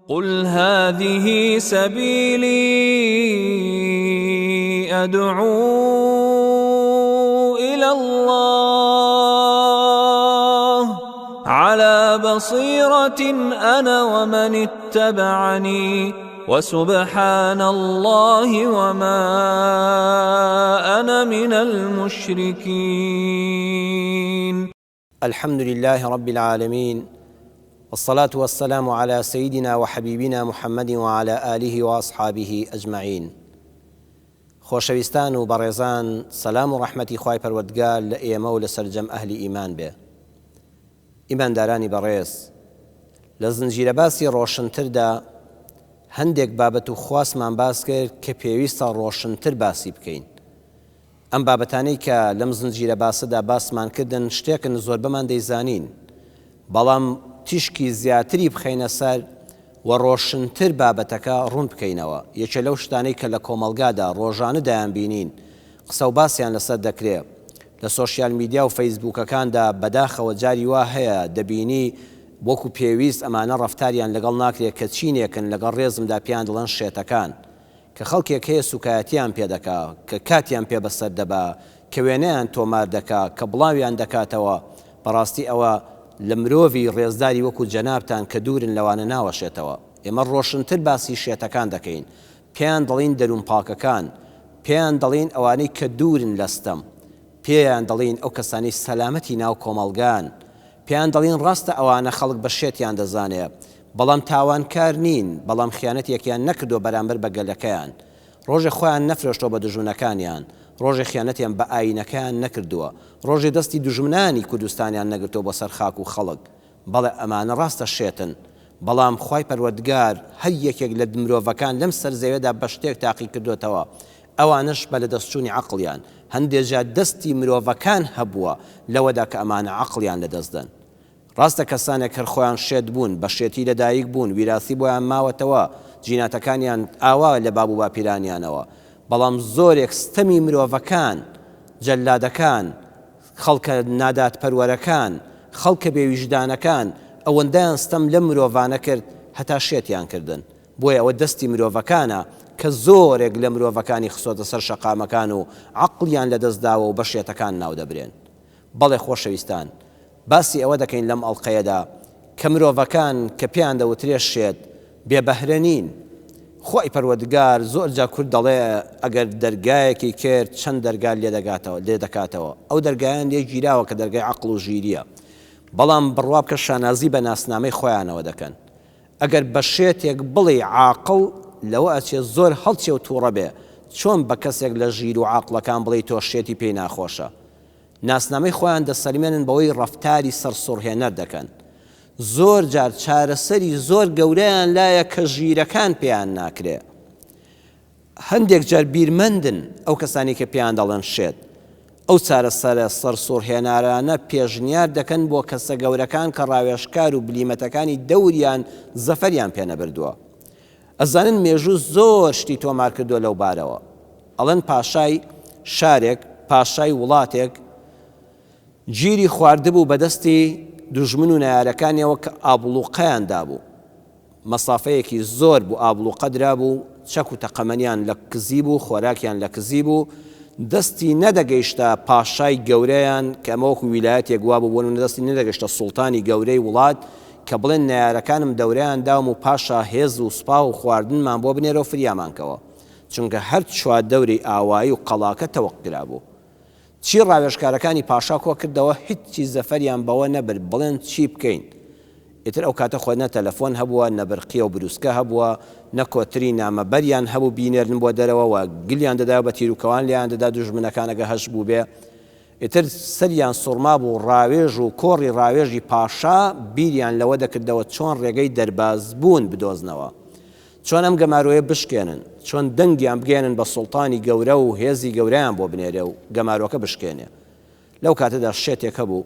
قل هذه سبیلی ادعو الی اللە علی بصیرة انا ومن اتبعنی وسبحان اللە وما انا من المشرکین. الحمد للە رب العالمین والصلاة والسلام علی سیدنا وحبیبنا محمد وعلی آله واصحابه اجمعین خۆشەویستان و بەڕێزان سەلام و ڕەحمەتی خوای پەروەردگار لە ئێمە و لە سەرجەم ئەهلی ئیمان بێ ئیماندارانی بەڕێز لە زنجیرە باسی ڕۆشنتردا هەندێک بابەت و خواستمان باس کرد کە پێویستە ڕۆشنتر باسی بکەین ئەم بابەتانەی کە لەم زنجیرە باسەدا باسمان کردن شتێکن زۆربەمان دەیزانین، بەڵام تیشکی زیاتری بخەینە سەر و ڕۆشنتر بابەتەکە ڕوون بکەینەوە. یەکێ لەو شتانەی کە لە کۆمەڵگادا ڕۆژانە دەیانبینین، قسە و باسیان لەسەر دەکرێ لە سۆشیال میدیا و فەیسبووکەکاندا، بەداخەوە جاری وا هەیە دەبینی وەکو پێویست ئەمانە ڕەفتاریان لەگەڵ ناکرێ کە چینێکن لەگەڵ ڕێزمدا پێیان دەڵێن شێتەکان. کە خەڵکێک هەیە سوکایەتیان پێ دەکا، کە کاتیان پێ بەسەر دەبا، کە وێنەیان تۆمار دەکا، کە بڵاویان دەکاتەوە، بەڕاستی ئەوە لە مرۆڤی ڕێزداری وەکو جەنابتان کە دوورن لەوانە ناوەشێتەوە. ئێمە ڕۆشنتر باسی شێتەکان دەکەین. پێیان دەڵێین دەروونپاکەکان. پێیان دەڵێین ئەوانەی کە دوورن لە ستەم. پێیان دەڵێین ئەو کەسانەی سەلامەتی ناو کۆمەڵگان. پێیان دەڵێین ڕاستە ئەوانە خەڵک بە شێتیان دەزانێ، بەڵام تاوانکار نین، بەڵام خیانەتێکیان نەکردووە بەرامبەر بە گەلەکەیان. ڕۆژێ خۆیان نەفرۆشتووە بە دوژمنەکانیان، ڕۆژێ خیانەتیان بە ئایینەکەیان نەکردووە، ڕۆژێ دەستی دوژمنانی کوردستانیان نەگرتووە بۆ سەر خاک و خەڵک. بەڵێ ئەمانە ڕاستە شێتن، بەڵام خوای پەروەردگار هەر یەکێک لە مرۆڤەکان لەم سەر زەوێدا بە شتێک تاقی کردۆتەوە، ئەوانەش بە لەدەستچوونی عەقڵیان، هەندێ جار دەستی مرۆڤەکان هەبووە لەوەدا کە ئەمانە عەقڵیان لەدەست دەن. ڕاستە کەسانێک هەر خۆیان شێت بوون، بە شێتی لەدایک بوون، ویراسی بۆیان ماوەتەوە، جیناتەکانیان ئاوا لە باب و باپیرانیانەوە، بەڵام زۆرێک ستەمی مرۆڤەکان، جەلادەکان، خەڵکە نادادپەروەرەکان، خەڵکە بێ ویژدانەکان ئەوەندەیان ستەم لەم مرۆڤانە کرد هەتا شێتیان کردن. بۆیە ئەوە دەستی مرۆڤەکانە کە زۆرێک لە مرۆڤەکانی خستۆتە سەر شەقامەکان و عەقڵیان لەدەست داوە و بە شێتەکان ناودەبرێن. بەڵێ خۆشەویستان باسی ئەوە دەکەین لەم ئەڵقەیەدا کە مرۆڤەکان کە پێیان دەوترێ شێت بێ بەهرە نین. خوای پەروەردگار زۆر جار کورد دەڵێ ئەگەر دەرگایەکی کرد چەند دەرگات لێ دەگاتەوە لێ دەکاتەوە. ئەو دەرگایان لێ گیراوە کە دەرگای عەقڵ و ژیریە. بەڵام بڕوا بکە شانازی بە ناسنامەی خۆیانەوە دەکەن. ئەگەر بە شێتێک بڵێی عاقڵ لەوە ئەچێ زۆر هەڵچێ و توڕە بێ، چۆن بە کەسێک لە ژیر و عاقڵەکان بڵێی تۆ شێتی پێی ناخۆشە؟ ناسنامەی خۆیان دەسەلمێنن بەوەی ڕەفتاری سەرسوڕهێنەر دەکەن. زۆر جار چارەسەری زۆر گەورەیان لایە کە ژیرەکان پێیان ناکرێ. هەندێک جار بیرمەندن ئەو کەسانەی کە پێیان دەڵێن شێت. ئەو چارەسەرە سەرسوڕهێنارانە پێشنیار دەکەن بۆ کەسە گەورەکان کە ڕاوێژکار و بلیمەتەکانی دەوریان زەفەریان پێنەبردووە. ئەزانن مێژوو زۆر شتی تۆمار کردووە لەو بارەوە. ئەڵێن پاشای شارێک، پاشای وڵاتێک گیری خواردبوو بەدەستی دوژمن و نەیارەکانیەوە کە ئابڵوقەیان دابوو. مەسافەیەکی زۆر بوو ئابڵوقە درابوو، چەک و تەقەمەنیان لە کزی بوو، خۆراکیان لە کزی بوو، دەستی نەدەگەیشتە پاشای گەورەیان کە ئەمە وەکو ویلایەتێک وابوو بۆ نمونە دەستی نەدەگەشتە سوڵتانی گەورەی وڵات کە بڵێن نەیارەکانم دەورەیان داوم و پاشا هێز و سوپا و خواردنمان بۆ بنێرە و فریامان کەوە چونکە هەر چواردەوری ئاوایی و قەڵاکە تەوق کرابوو. چی ڕاوێژکارەکانی پاشا کۆ کردەوە هیچی زەفەریان بەوە نەبرد بڵێن چی بکەین ئیتر ئەو کاتە خۆ نە تەلەفۆن هەبووە نە برقیە و بروسکە هەبووە نە کۆتری نامەبەریان هەبوو بینێرن بۆ دەرەوە و گلیان دەدا و بە تیروکەوان لێیان دەدا دوژمنەکان ئەگە هەش بووبێ ئیتر سەریان سوڕمابوو ڕاوێژ و کۆڕی ڕاوێژی پاشا بیریان لەوە دەکردەوە چۆن ڕێگەی دەربازبوون بدۆزنەوە چۆن ئەم گەمارۆیە بشکێنن، چۆن دەنگیان بگەیەنن بە سوڵتانی گەورە و هێزی گەورەیان بۆ بنێرێ و گەمارۆکە بشکێنێ. لەو کاتەدا شێتێک هەبوو،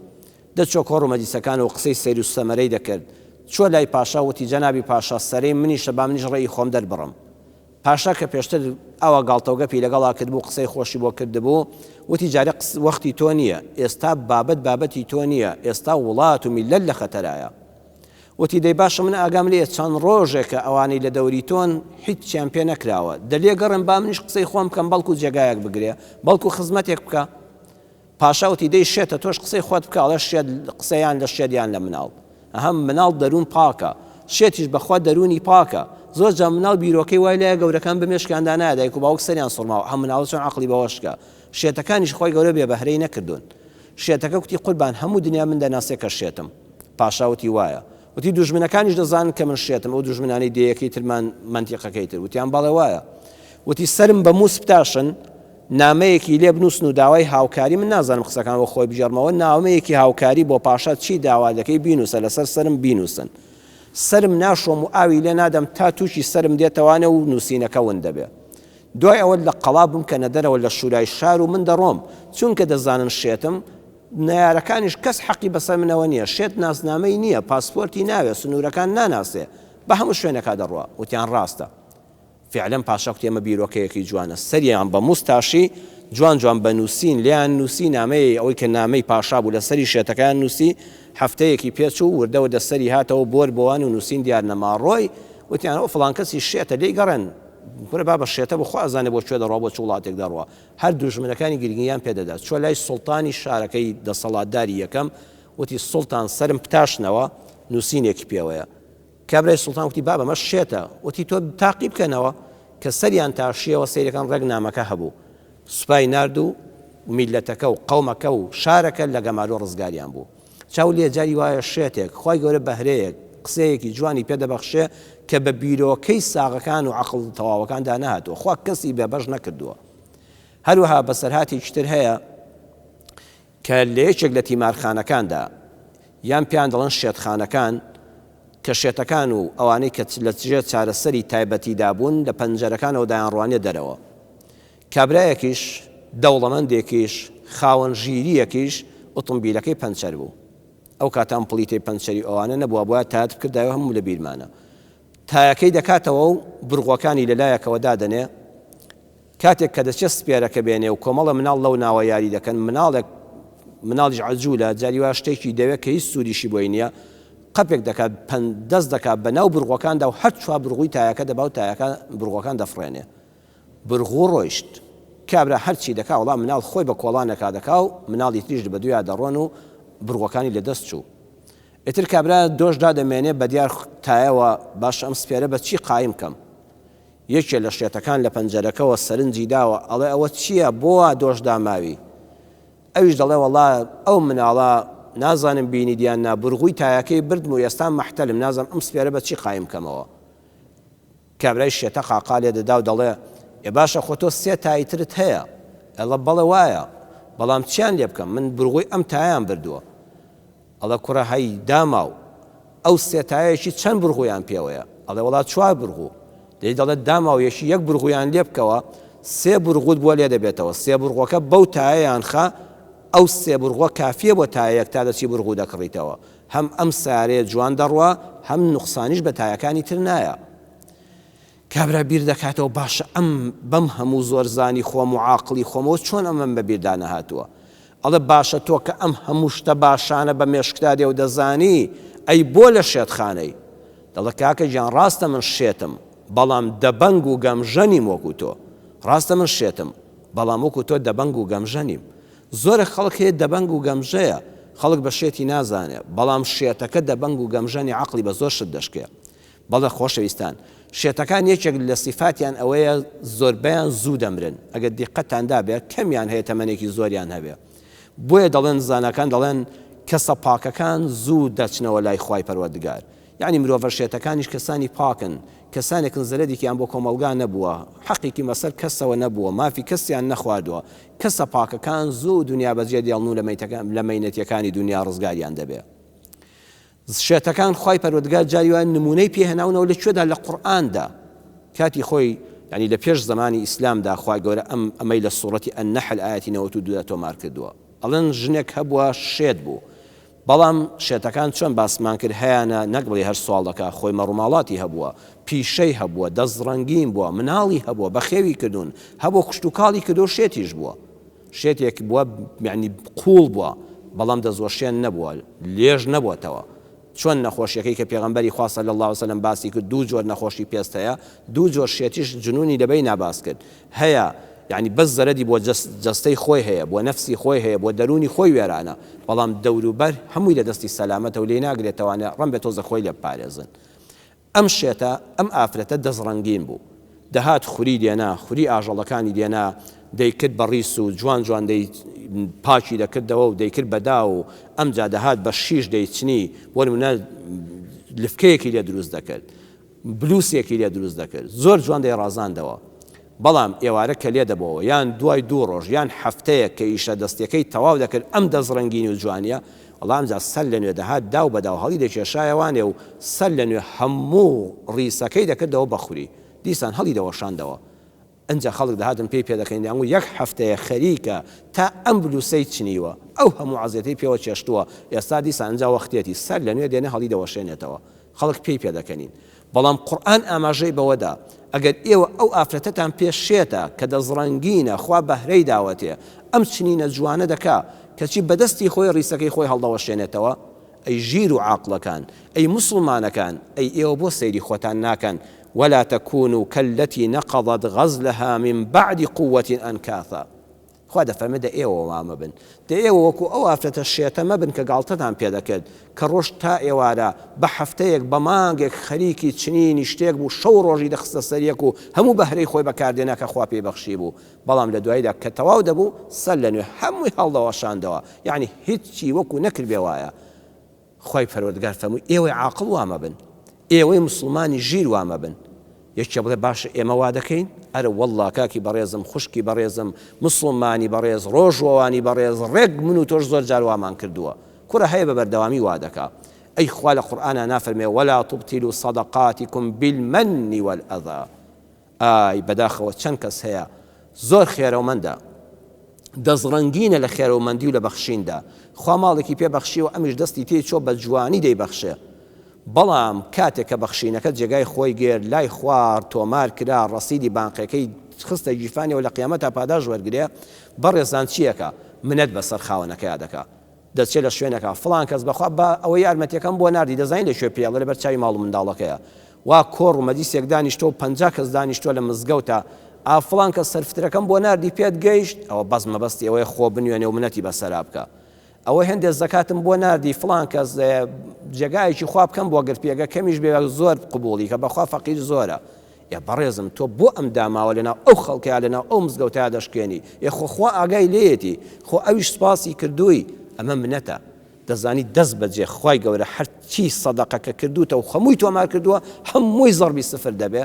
دەچووە کۆڕ و مەجلیسەکان و قسەی سەیر و سەمەرەی دەکرد. چووە لای پاشا وتی، جەنابی پاشا سەرەی منیشە با منیش ڕێی خۆم دەربڕم. پاشا کە پێشتر ئاوا گاڵتەوگەپی لەگەڵا کردبوو، قسەی خۆشی بۆ کردبوو، وتی، جارێ وەختی تۆ نییە، ئێستا بابەت بابەتی تۆ نییە، ئێستا وڵات و میللەت لە خەتەرایە. وتی دەی باشە من ئاگام لێیە چەند ڕۆژێکە ئەوانەی لە دەوری تۆن هیچیان پێ نەکراوە، دە لێ گەڕێن با منیش قسەی خۆم بکەم بەڵکو جێگایەک بگرێ، بەڵکو خزمەتێک بکا. پاشا وتی دەی شێتە تۆش قسەی خۆت بکە، ئەڵێ شێت قسە یان لە شێت یان لە مناڵ. ئەها مناڵ دەروون پاکە، شێتیش بەخوا دەروونی پاکە. زۆر جار مناڵ بیرۆکەی وای لایە گەورەکان بە مێشکیاندا نایە دایک و باوک سەریان سوڕماوە ئەم مناڵە چۆن عەقڵی بەوە شکا. شێتەکانیش خوای گەورە بێ بەهرەی نەکردوون. شێتەکە کوتی قوربان هەموو دنیا من دەناسێ کە شێتم. پاشا وتی وایە. وتی دوژمنەکانیش دەزانن کە من شێتم، ئەو دوژمنانەی دێیەکەی ترمان مەنتیقەکەی تر. وتیان بەڵێ وایە. وتی سەرم بە مووس بتاشن، نامەیەکی لێ بنووسن و داوای هاوکاری، من نازانم قسەکان وەک خۆی بگێڕمەوە، نامەیەکی هاوکاری بۆ پاشا چی داوا دەکەی بینووسە لەسەر سەرم بینووسن. سەرم ناشۆم و ئاوی لێ نادەم تا تووشی سەرم دێتەوانێ و نووسینەکە ون دەبێ. دوای ئەوە لە قەڵا بمکەنە دەرەوە لە شورای شار و من دەڕۆم، چونکە دەزانن شێتم، نەیارەکانیش کەس حەقی بەسەر منەوە نییە، شێت ناسنامەی نییە، پاسپۆرتی ناوێ، سنوورەکان ناناسێ، بە هەموو شوێنێکا دەڕوا. وتیان ڕاستە. فیعلەن پاشا کوتی ئەمە بیرۆکەیەکی جوانە. سەریان بە مووس تاشی، جوان جوان بە نووسین لێیان نووسی، نامەیەی ئەوەی کە نامەی پاشا بوو لە سەری شێتەکەیان نووسی، هەفتەیەکی پێ چوو، وردە وردە سەری هاتەوە بۆر بۆوان و نووسین دیار نەما. ڕۆی، وتیان ئەوە فڵان کەسی شێتە، لێی گەڕێن. کورە بابە شێتە بوو، خوا ئەزانێ بۆ کوێ دەڕوا، بۆ چ وڵاتێک دەڕوا. هەر دوژمنەکانی گرنگییان پێ دەدا. چووە لای سوڵتانی شارەکەی دەسەڵاتداری یەکەم، وتی، سوڵتان سەرم بتاشنەوە، نووسینێکی پێوەیە. کابرای سوڵتان وتی، بابە ئەمە شێتە. وتی، تۆ تاقی بکەنەوە. کە سەریان تاشییەوە، سەیرەکان ڕێک نامەکە هەبوو. سوپای نارد و میللەتەکە و قەومەکە و شارەکە لە گەمارۆ ڕزگاریان بوو. چاو لێ جاری وایە شێتێک، خوای گەورە بەهرەیەک، قسەیەکی جوانی پێ دەبەخشێ کە بە بیرۆکەی ساغەکان و عەقڵ تەواوەکاندا نەهاتووە، خوا کەسی بێ بەش نەکردووە. هەروەها بەسەرهاتێکی تر هەیە کە لە یەکێک لە تیمارخانەکاندا یان پێیان دەڵێن شێتخانەکان کە شێتەکان و ئەوانەی کە لە ژێر چارەسەری تایبەتیدا بوون لە پەنجەرەکانەوە دایانڕوانیە دەرەوە. کابرایەکیش، دەوڵەمەندێکیش، خاوەن ژیرییەکیش ئوتومبیلەکەی پەنچەر بوو. ئەو کاتە ئەم پڵیتەی پەنچەری ئەوانە نەبوو، ئەبوایە تایەت بکردایەوە هەموو لە بیرمانە. تایەکەی دەکاتەوە و برغوەکانی لە لایەکەوە دادەنێ، کاتێک کە دەچێ سپێرەکە بێنێ و کۆمەڵە مناڵ لەو ناوە یاری دەکەن، مناڵێک، مناڵیش عەجولە، جاری وایە شتێکی دەوێ کە هیچ سوودیشی بۆی نییە، قەپێک دەکات، پەن، دەست دەکات بە ناو برغوەکاندا و هەر چوار برغوی تایەکە دەبا و تایەکە، برغوەکان دەفڕێنێ. برغو ڕۆیشت. کابرا هەرچی دەکا وەڵا مناڵ خۆی بە کۆڵانێکا دەکا و مناڵی تریش بە دویا دەڕۆن و برغوەکانی لە دەست چوو. ئیتر کابرا دۆش دادەمێنێ بە دیار تایەوە باشە ئەم سپێرە بە چی قایم کەم؟ یەکێ لە شێتەکان لە پەنجەرەکەوە سەرنجی داوە ئەڵێ ئەوە چییە بۆ وا دۆش داماوی؟ ئەویش دەڵێ وەڵا ئەو مناڵە نازانم بینیت یان نا برغوی تایەکەی بردم و ئێستا مەحتەلم نازانم ئەم سپێرە بە چی قایم کەمەوە؟ کابرای شێتە قاقا لێ دەدا و دەڵێ، ئێ باشە خۆ تۆ سێ تای ترت هەیە. ئەڵێ، بەڵێ وایە، بەڵام چیان لێ بکەم، من برغوی ئەم تایەیان بردووە. ئەڵێ، کوڕە هەی داماو، ئەو سێ تایەیەکی چەند برغویان پێوەیە؟ ئەڵێ، وەڵا چوار برغو. دەی دەڵێ، داماو یەکی یەک برغویان لێ بکەوە، سێ برغوت بۆ لێ دەبێتەوە، سێ برغوەکە بەو تایەیان خە، ئەو سێ برغوە کافییە بۆ تایەیەک تا دەچی برغو دەکڕیتەوە. هەم ئەم سەیارەیە جوان دەڕوا هەم نوقسانیش بە تایەکانی تر نایە. کابرا بیر دەکاتەوە باشە ئەم بەم هەموو زۆرزانی خۆم و عاقڵی خۆمەوە چۆن ئەمەم بە بیردا نەهاتووە؟ ئەڵێ باشە تۆ کە ئەم هەموو شتە باشانە بە مێشکتا دێ و دەزانی ئەی بۆ لە شێتخانەی؟ دەڵێ کاکە گیان ڕاستە من شێتم بەڵام دەبەنگ و گەمژە نیم وەکو تۆ. ڕاستە من شێتم بەڵام وەکو تۆ دەبەنگ و گەمژە نیم. زۆرێک خەڵک هەیە دەبەنگ و گەمژەیە، خەڵک بە شێتی نازانێ، بەڵام شێتەکە دەبەنگ و گەمژە نیە عەقڵی بە زۆر شت دەشکێ. بەڵێ خۆشەویستان، شێتەکان یەکێک لە سیفاتیان ئەوەیە زۆربەیان زوو دەمرن، ئەگەر دیقەتتان دابێ کەمیان هەیە تەمەنێکی زۆریان هەبێ. بۆیە دەڵێن زاناکان دەڵێن کەسە پاکەکان زوو دەچنەوە لای خوای پەروەردگار. یەعنی مرۆڤە شێتەکانیش کەسانی پاکن، کەسانێکن زەرەرێکیان بۆ کۆمەڵگا نەبووە، حەقێکی بەسەر کەسەوە نەبووە، مافی کەسیان نەخواردووە، کەسە پاکەکان زوو دونیا بەجێ دێڵن و لە مەینەتیەکانی دونیا ڕزگاریان دەبێ. شێتەکان خوای پەروەردگار جاری وایە نمونەی پێ هێناونەوە لە کوێدا لە قورئاندا کاتی خۆی یعنی لە پێش زمانی ئیسلامدا خوای گەورە ئەم ئەمەی لە سوڕەتی النحل ئایەتی 92 دا تۆمار کردووە ئەڵێن ژنێک هەبووە شێت بوو بەڵام شێتەکان چۆن باسمان کرد هەیانە نەک بڵێی هەر سواڵ دەکا خۆی مەڕوماڵاتی هەبووە پیشەی هەبووە دەست ڕەنگین بووە مناڵی هەبووە بەخێوی کردوون هەبووە کشتوکاڵی کردووە شێتیش بووە شێتێک بووە یعنی قوڵ بووە بەڵام دەستوەشێن نەبووە لێژ نەبووەتەوە. چۆن نەخۆشیەکەی کە پێغەمبەری خوا صلی اللە علیە وسلم باسی کرد دوو جۆر نەخۆشی پێست هەیە دوو جۆر شێتیش جنونی لە بەینا باس کرد هەیە یانی بەس زەرەدی بۆ جەستەی خۆی هەیە بۆ نەفسی خۆی هەیە بۆ دەرونی خۆی وێرانە بەڵام دەوروبەر هەمووی لە دەستی سەلامەتە و لێی ناگرێتەوانێ ڕەنبێ تۆزە خۆی لێ بپارێزن ئەم شێتە، ئەم ئافرەتە دەست ڕەنگین بوو. دەهات خوری دێنا، خوری ئاژەڵەکانی دێنا، دەیکرد بە ڕیس و جوان جوان دەی پاکی دەکردەوە و دەیکرد بە داو و ئەمجا دەهات بە شیش دەیچنی، بۆ نموونە لفکەیەکی لێ دروست دەکرد، بلووسێکی لێ دروست دەکرد، زۆر جوان دەیڕازاندەوە. بەڵام ئێوارە کە لێدەبۆوە یان دوای دوو ڕۆژ یان هەفتەیەک کە ئیشە دەستیەکەی تەواو دەکرد ئەم دەست ڕەنگینی و جوانیە وەڵا ئەمجا سەر لە نوێ دەهات داو بە داو هەڵی دەکێشایەوانێ و سەر لە نوێ هەموو ڕیسەکەی دەکردەوە بە خوری دیسان هەڵی دەوەشاندەوە ئنجا خەڵک دەهاتن پێی پێدەکەنین دەیانگوت یەک هەفتەیە خەریکە تا ئەم بلوسەی چنیوە ئەو هەموو عەزێتەی پێوە چێشتووە ئێستا دیسان ئنجا وەختیەتی سەر لە نوێ دێنێ هەڵی دەوەشێنێتەوە خەڵک پێی پێدەکەنین. بەڵام قورئان ئاماژەی بەوەدا، ئەگەر ئێوە ئەو ئافرەتەتان پێ شێتە کە دەستڕەنگینە، خوا بەهرەی داوەتێ، ئەم چنینە جوانە دەکا، کەچی بەدەستی خۆی ڕیسەکەی خۆی هەڵدەوەشێنێتەوە؟ ئەی ژیر و عاقڵەکان، ئەی موسڵمانەکان، ئەی ئێوە بۆ سەیری خۆتان ناکەن، ولا تکونوا کالتی نقضت غزلها من بعد قوة انکاثا. خوا دەفەرمێ دە ئێوە وا مەبن، دە ئێوە وەکو ئەو ئافرەتە شێتە مەبن کە گاڵتەتان پێ دەکرد، کە ڕۆژ تا ئێوارە، بە هەفتەیەک، بە مانگێک خەریکی چنینی شتێک بوو، شەو و ڕۆژی دەخستە سەر یەک و هەموو بەهرەی خۆی بەکار دێنا کە خوا پێی بەخشیبوو، بەڵام لە دواییدا کە تەواو دەبوو، سەر لە نوێ هەمووی هەڵدەوەشاندەوە، یەعنی هیچی وەکو نەکردبێ وایە. خوای پەروەردگار فەرمووی ئێوەی عاقڵ وا مەبن، ئێوەی موسڵمانی ژیر وا مەبن. یەکێ بڵێ باشە ئێمە وا دەکەین؟ ئەرە وەڵڵا کاکی بەڕێزم، خوشکی بەڕێزم، موسڵمانی بەڕێز، ڕۆژوەوانی بەڕێز، ڕێک من و تۆش زۆر جار وامان کردووە. کوڕە هەیە بە بەردەوامی وا دەکا. ئەی خوا لە قورئانا نافەرمێ ولا تبطلوا صدقاتکم بالمن والأذی. ئای بەداخەوە چەند کەس هەیە زۆر خێرەومەندە دەست ڕەنگینە لە خێرەومەندی و لە بەخشیندا خوا ماڵێکی پێ بەخشیوە ئەمیش دەستی تێی چۆ بە جوانی دەیبەخشێ بەڵام کاتێک کە بەخشینەکە جێگای خۆی گرت لای خوا تۆمار کرا ڕەسیدی بانقێکەی خستە گیرفانیەوە لە قیامەتا پاداش وەرگرێ بەڕێزان چیەکە منەت بەسەر خاوەنەکەیا دەکا دەچێ لە شوێنێکا فڵان کەس بەخوا با ئەوە یارمەتیەکەم بۆ ناردی دەزانی لە کوێ پێی ئەڵێ لەبەر چاوی ماڵ و منداڵەکەیە وا کۆڕ و مەجلیسێک دانیشتوە و 50 کەس دانیشتوە لە مزگەوتا ئا فڵان کەس سەرفترەکەم بۆ ناردی پێت گەیشت ئەوە بەس مەبەستی ئەوەیە خۆ بنوێنێ و منەتی بەسەرا بکا ئەوە هێندێ زەکاتم بۆ ناردی فڵان کەس جێگایەکی خوا بکەم بۆ گرت پێگە کەمیش بێ زۆر قبوڵی کە بەخوا فەقیر زۆرە ئێ بەڕێزم تۆ بۆ ئەم داماوە لەناو ئەو خەڵکەیا لەناو ئەو مزگەوتەیا دەشکێنی ئێ خۆ خوا ئاگای لێیەتی خۆ ئەویش سوپاسی کردووی ئەمە منەتە دەزانی دەست بەجێ خوای گەورە هەرچی سەدەقە کە کردووتە و خەمووی تۆمار کردووە هەمووی زەڕبی سفر دەبێ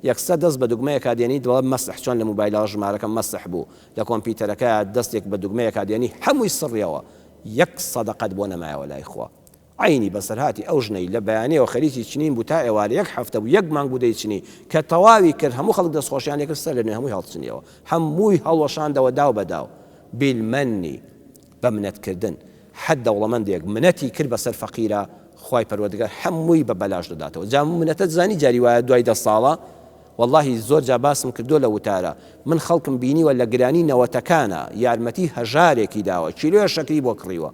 یەکسەر دەست بە دوگمەیەکا دێنی دڵە مەسح چۆن لە موبایلەوە ژمارەکەم مەسح بوو لە کۆمپیوتەرەکە دەستێک بە دوگمەیەکا دێنی هەمووی سڕیەوە یەک سەدەقەت بۆ نەمایەوە لای خوا عەینی بەسەرهاتی ئەو ژنەی لە بەیانیەوە خەریکی چنین بوو تا ئێوارە یەک هەفتە بوو یەک مانگ بوو دەیچنی کە تەواوی کرد هەموو خەڵک دەستخۆشیان لێکرد سەر لە نوێ هەمووی هەڵچنیەوە هەمووی هەڵوەشاندەوە داو بە داو بیلمەنی بە منەت کردن حەد دەوڵەمەندێک منەتی کرد بەسەر فەقیرا خوای پەروەردگار هەمووی بە بەلاش دەداتەوە جا منەتە زانی جاری وایە دوای دە ساڵە وەڵاهی زۆر جا باسم کردووە لە وتارە من خەڵکم بینیوە لە گرانی نەوەتەکانە یارمەتی هەژارێکی داوە کیلۆیە شەکری بۆ کڕیوە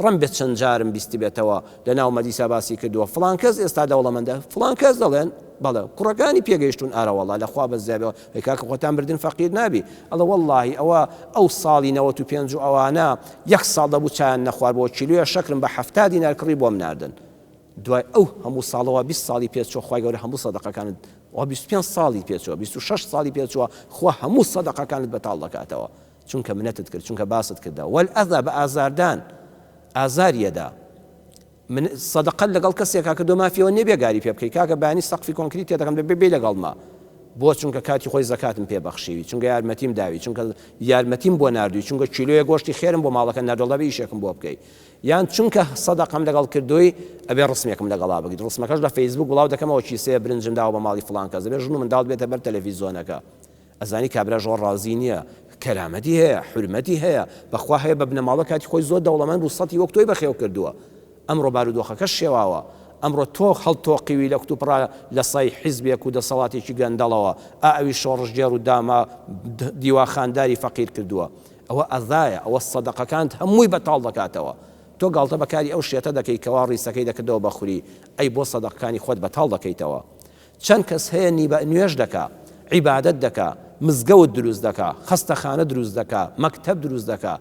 ڕەنبێ چەند جارم بیستبێتەوە لە ناو مەجلیسا باسی کردووە فڵان کەس ئێستا دەوڵەمەندە فڵان کەس دەڵێن بەڵێ کوڕەکانی پێگەیشتون ئارەوەڵا لە خوا بەزیابەوە ئەی کاکە خۆتان بردن فەقیر نابی ئەڵێ وەڵڵاهی ئەوە ئەو ساڵی 95 و ئەوانە یەک ساڵ دەبوو چایان نەخوارد بۆ کیلۆیە شەکرم بە 70 دینار کڕی بۆم ناردن دوای ئەو هەموو ساڵەوە 20 ساڵی پێچوە خوای گەورە هەموو سەدەقەکانت وا 25 ساڵی پێچوە 26 ساڵی پێچوە خوا هەموو سەدەقەکانت بەتاڵ دەکاتەوە چونکە منەتت کرد چونکە باست کردە والئەذا بە ئازاردان ئازاری ئەدا من سەدەقەت لەگەڵ کەسێکا کردو مافیەوە نیە بێگاری پێ بکەی کاکە بەیانی سەقفی کۆنکریت تێدەکەم دەبێ بێی لەگەڵما بۆ چونکە کاتی خۆی زەکاتم پێ بەخشیوی چونکە یارمەتیم داوی چونکە یارمەتیم بۆ ناردوی چونکە کیلۆیە گۆشتی خێرم بۆ ماڵەکە ناردوە دەبێ ئیشێکم بۆ بکەی یان چونکە سەدەقەم لەگەڵ کردوی ئەبێ ڕسمێکم لەگەڵا بگریت ڕسمەکەش لە فەیسبوک بڵاو دەکەمەوە کیسەیە برنجم داوە بە ماڵی فڵان کەس دەبێ ژن و منداڵ بێتە بەر تەلەفیزۆنەکە ئەزانی کابرا ژۆر ڕازی نیە کەرامەتی هەیە حورمەتی هەیە بەخوا هەیە بە بنەماڵە کاتی خۆی زۆر دەوڵەمەند بوو سەتی وەک تۆی بەخێو کردووە ئەمڕۆ بارودۆخەکەش شێواوە ئەمڕۆ تۆ هەڵتۆقیوی لە کوتوپڕا لە سای حیزبێک و دەسەڵاتێکی گەندەڵەوە ئا ئەویش شۆڕشگێڕ و داما دیواخانداری فەقیر کردووە ئەوە ئەزایە ئەوە سەدەقەکانت هەمووی بەتاڵ دەکاتەوە. تۆ گاڵتە بە کاری ئەو شێتە دەکەی کەوا ڕیسەکەی دەکردەوە بە خوری، ئەی بۆ سەدەقەکانی خۆت بەتاڵ دەکەیتەوە؟ چەند کەس هەیە نیبە نوێژ دەکا، عیبادەت دەکا، مزگەوت دروست دەکا، خەستەخانە دروست دەکا، مەکتەب دروست دەکا،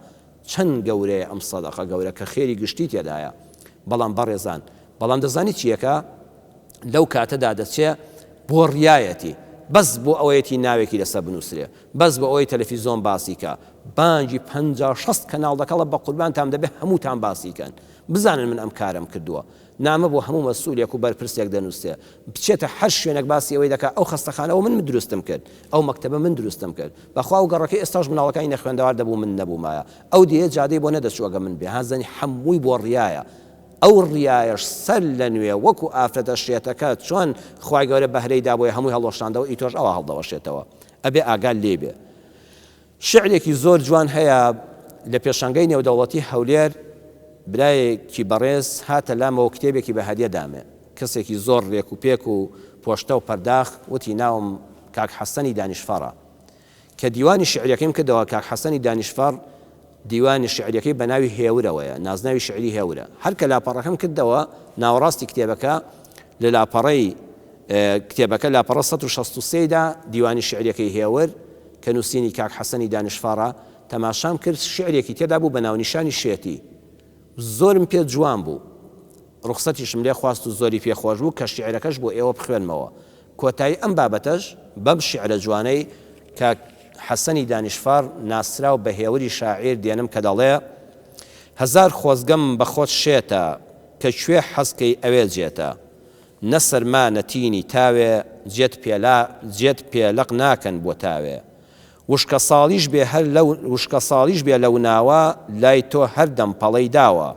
چەند گەورەیە ئەم سەدەقە گەورە کە خێری گشتی تێدایە. بەڵام بەڕێزان، بەڵام دەزانی چییەکە؟ لەو کاتەدا دەچێ بۆ ڕیایەتی، بەس بۆ ئەوەیەتی ناوێکی لەسەر بنووسرێ، بەس بۆ ئەوەی تەلەفیزۆن باسی کا، بانگی 50 60 کەناڵ دەکەڵە بە قوربانتان دەبێ هەمووتان باسی کەن، بزانن من ئەم کارەم کردووە. نامە بۆ هەموو مەسئولێک و بەرپرسێک دەنووسێ، بچێتە هەر شوێنێک باسی ئەوەی دەکا ئەو خەستەخانە ئەوە من دروستم کرد، ئەو مەکتەبە من دروستم کرد، بەخوا ئەو گەڕەکەی ئێستاش مناڵەکانی نەخوێندەوار دەبوو من نەبوومایە، ئەو دێیە جادەی بۆ نەدەچوو ئەگەر من بێ، ها زەنی حەمووی بۆ ڕیایە. ئەو ڕیایەش سەر لە نوێ وەکو ئافرەتە شێتەکە چۆن خوای گەورە بەهرەی دابۆیە هەمووی هەڵوەشاندەوە ئی تۆش ئەوا هەڵدەوەشێتەوە ئەبێ ئاگات لێی بێ. شعرێکی زۆر جوان هەیە لە پێشانگای نێودەوڵەتی هەولێر برایەکی بەڕێز هاتە لامەوە کتێبێکی بە هەدیە دامێ کەسێکی زۆر رێک و پێک و پۆشتە و پەرداخ وتی ناوم کاک حەسەنی دانیشفەڕە کە دیوانی شیعریەکەیم کردەوە کاک حەسەنی دانیشفەڕ دیوانی شیعریەکەی بە ناوی هێورەوەیە نازناوی شیعری هێورە هەر کە لاپەڕەکەم کردەوە ناوەڕاستی کتێبەکە لە لاپەڕەی کتێبەکە لاپەڕە 163 دا دیوانی شیعریەکەی هێور کە نووسینی کاک حەسەنی دانیشفەڕە تەماشام کرد شیعرێکی تێدا بوو بە ناونیشانی شێتی زۆرم پێ جوان بوو ڕوخسەتیشم لێ خواست و زۆری پێ خۆش بوو کە شیعرەکەش بۆ ئێوە بخوێنمەوە کۆتایی ئەم بابەتەش بەم شیعرە جوانەی کاک حەسەنی دانیشفەڕ ناسراو بە هێوری شاعیر دێنم کە دەڵێ، هەزار خۆزگەم بە خۆت شێتە کە کوێ حەز کەی ئەوێ جێتە نە سەرما نە تینی تاوێ جێت پێلا جێت پێ لەق ناکەن بۆ تاوێ وشکەساڵیش بێ هەر لەو وشکەساڵیش بێ لەو ناوە لای تۆ هەردەم پەڵەی داوە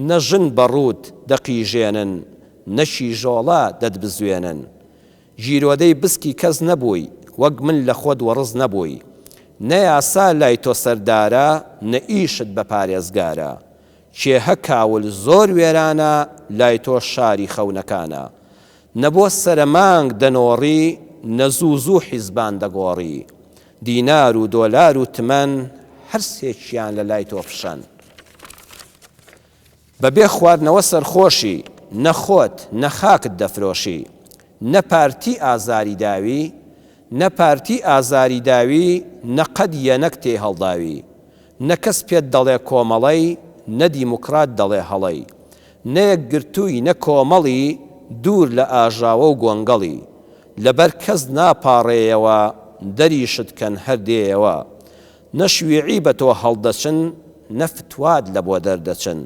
نە ژن بە ڕووت دەقیژێنن نە کیژۆڵە دەتبزوێنن گیرۆدەی بسکی کەس نەبووی وەک من لە خۆت وەڕس نەبووی نە یاسا لای تۆ سەردارە نە ئیشت بە پارێزگارە کێهە کاول زۆر وێرانە لای تۆ شاری خەونەکانە نە بۆ سەرەمانگ دەنۆڕی نە زوو زوو حیزبان دەگۆڕی دینار و دۆلار و تمەن هەر سێکیان لە لای تۆ فشەن. بە بێ خواردنەوە سەرخۆشی، نە خۆت، نە خاکت دەفرۆشی. نە پارتی ئازاری داوی، نە پارتی ئازاری داوی، نە قەت یەنەک تێی هەڵداوی. نە کەس پێت دەڵێ کۆمەڵەی، نە دیموکرات دەڵێ هەڵەی. نە یەکگرتووی نە کۆمەڵی، دوور لە ئاژاوە و گۆنگەڵی. لەبەر کەس ناپاڕێیەوە، دەریشت کەن هەر دێیەوە. نە شویعی بە تۆ هەڵدەچن نە فتوات لە بۆ دەردەچن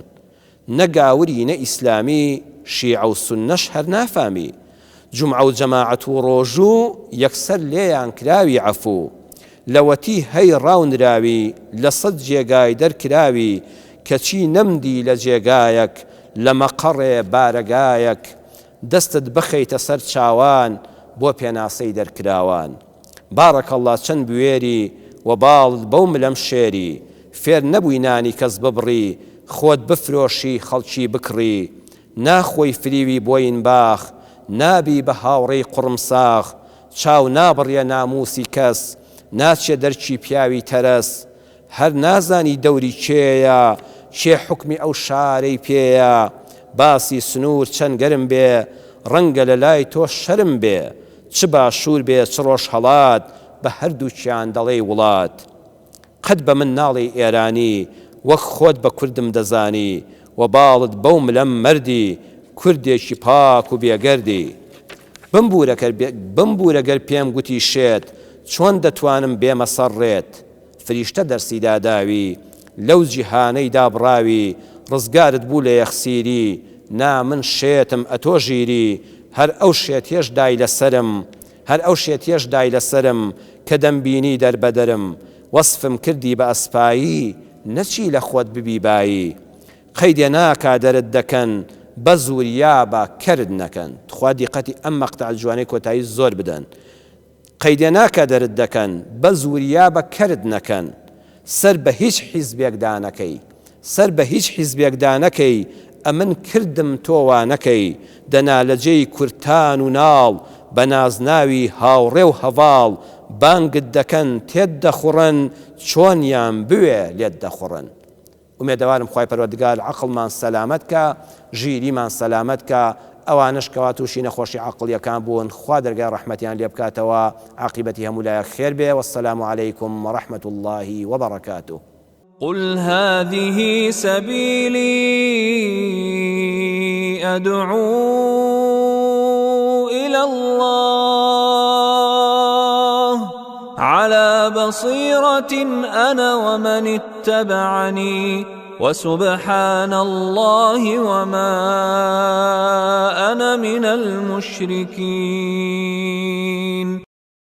نە گاوری نە ئیسلامی شیعە و سوننەش هەر نافامی جومعە و جەماعەت و ڕۆژوو یەکسەر لێیان کراوی عەفوو لەوەتی هەی ڕاو نراوی لە سەد جێگای دەرکراوی کەچی نەمدی لە جێگایەک لە مەقەڕێ بارەگایەک دەستت بخەیتە سەر چاوان بۆ پێناسەی دەرکراوان. بارک اللە چەند بوێری وە باڵت بەو ملەم شێری فێر نەبووی نانی کەس ببڕی خۆت بفرۆشی خەڵکی بکڕی ناخۆی فریوی بۆین باخ نابی بە هاوڕێی قوڕمساخ چاو نابڕیە ناموسی کەس ناچیە دەرکی پیاوی تەرەس هەر نازانی دەوری کێیە کێ حوکمی ئەو شارەی پێیە باسی سنوور چەند گەرم بێ ڕەنگە لە لای تۆ شەرم بێ چ باشوور بێ چ ڕۆژهەڵات بە هەردووکیان دەڵێی وڵات قەت بە من ناڵێی ئێرانی وەک خۆت بە کوردم دەزانی وە باڵت بەو ملەم مەردی کوردێکی پاک و بێگەردی بمبوورە بمبوورە گەر پێم گوتی شێت چۆن دەتوانم بێمە سەر ڕێت فریشتە دەرسی داداوی لەو جیهانەی دابڕاوی ڕزگارت بوو لە یەخسیری نا من شێتم ئەتۆ ژیری هەر ئەو شێتیەش دای لە سەرم هەر ئەو شێتیەش دای لە سەرم کە دەمبینی دەربەدەرم وەسفم کردی بە ئەسپایی نەچی لە خۆت ببی بایی قەیدێ ناکا دەرت دەکەن بەس وریابە کەرت نەکەن تخوا دیقەتی ئەم مەقتەعە جوانەی کۆتایی زۆر بدەن قەیدێ ناکا دەرت دەکەن بەس وریابە کەرت نەکەن سەر بە هیچ حیزبێک دانەکەی سەر بە هیچ حیزبێک دانەکەی ئەمن کردم تۆ وانەکەی دەنا لە جێی کورتان و ناڵ بە نازناوی هاوڕێ و هەڤاڵ بانگت دەکەن تێت دەخوڕن چۆنیان بوێ لێت دەخوڕن. ئومێدەوارم خوای پەروەردگار عەقڵمان سەلامەت کا، ژیریمان سەلامەت کا، ئەوانەش کەوا تووشی نەخۆشی عەقڵیەکان بوون خوا دەرگای ڕەحمەتیان لێ بکاتەوە، عاقیبەتی هەموو لایەک خێر بێ، والسلام علیکم ورحمة اللە وبرکاته. قل هذه سبیلی ادعو الی اللە علی بصیرة انا ومن اتبعنی وسبحان اللە وما انا من المشرکین.